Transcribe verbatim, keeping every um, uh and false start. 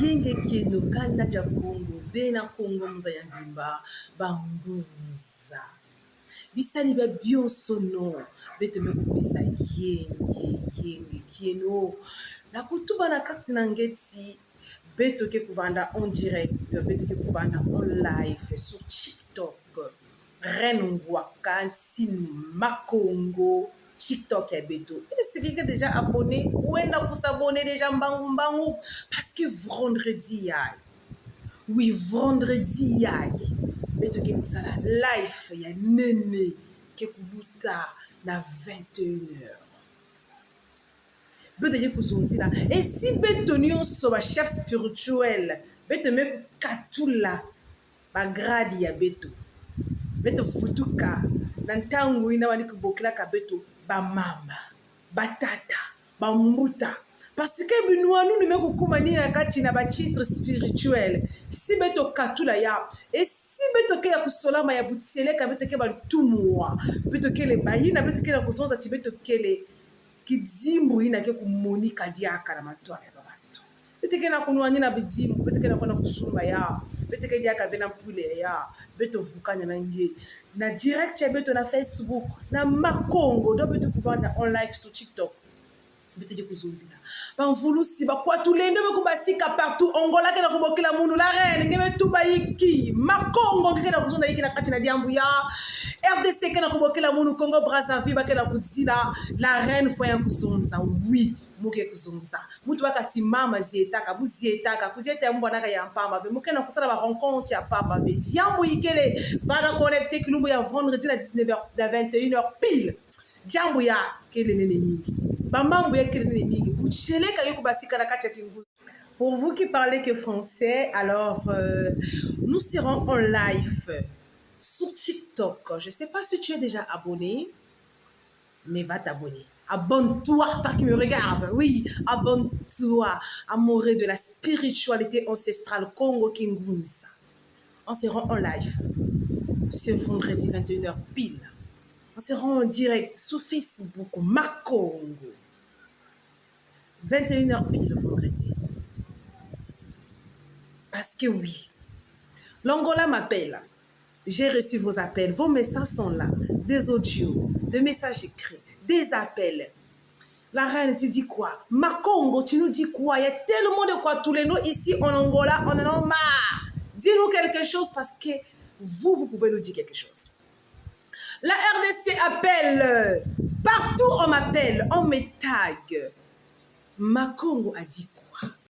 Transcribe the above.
Yenge kieno, kanda dia Kongo, bena Kongo mu nza ya mvimba, bangunza. Bisani bia bionsono, beto me kupesa yenge, yenge kieno. Na kutuba na kati na ngeti, beto ke kuvanda en direct, beto ke kuvanda en live sur TikTok. Reine Ngwaka Nsinu Makongo, TikTok ya beto. Est-ce que déjà abonné? Wenda ku s'abonner déjà mbangu mbangu. Parce que vendredi yayi. Oui, vendredi yayi. Beto ke kusala live ya nene ke kuluta na vingt et une heures. Beto ke kuzonzila. Et si beto nyonso ba chef spirituel, beto me kukatula ba grade ya beto. Beto vutuka na ntangu yina wani kubokilaka beto ba mama, ba tata, ba mbuta. Parce que binwanu ni me kukuma ni na kati na ba titre spirituel. Si beto katula ya, et si beto ke ya kusolama ya butieleka, beto ke bantumwa, beto kele bayina, beto kele kuzonza ti beto kele kidimbu yina ke kumonika diaka na matwala ya babantu. Beto ke na kunwanina bidimbu, beto ke na kwenda kusumba ya, beto ke diaka ve na mpwile ya, beto vukana na nge. Na direct ya beto na Facebook, na Makongo, donc beto kuvanda en live sur TikTok. Beto ke kuzonzila. Bamvulusi, bakwa tulendo, me kubasika partout, Angola ke na kubokila munu, la reine, nge me tuba inki, Makongo, nge ke na kuzonza inki na kati na diambu ya, RDC ke na kubokila munu, Congo Brazzaville, ba ke na kuzila, la reine, faut ya kuzonza, oui, mu ke kuzonza. Mu tubaka ti mama zietaka, mu zietaka, kuzieta ya mu bwanaka ya mpamba ve, mu ke na kusala ba rencontre ya mpamba ve. Diambu ikele, vanda connecté kilumbu ya vendredi na dix-neuf heures, na vingt et une heures pile. Diambu ya kele nene mingi. Ba mambu ya kele nene mingi. Butieleka yo kubasika na kati ya kingu. Pour vous qui parlez que français, alors, euh, nous serons en live sur TikTok. Je sais pas si tu es déjà abonné, mais va t'abonner. Abonne-toi, toi qui me regardes. Oui, abonne-toi. Amoureux de la spiritualité ancestrale Kongo Kingunza. On sera en live ce vendredi vingt et une heures pile. On sera en direct sur Facebook, Makongo. Vingt et une heures pile vendredi. Parce que oui, l'Angola m'appelle. J'ai reçu vos appels. Vos messages sont là. Des audios, des messages écrits, des appels. La reine, tu dis quoi? Makongo, tu nous dis quoi? Il y a tellement de kwa tulendo ici en Angola, on en a marre. Dis-nous quelque chose parce que vous, vous pouvez nous dire quelque chose. La RDC appelle, partout on m'appelle, on me tag. Makongo a dit quoi?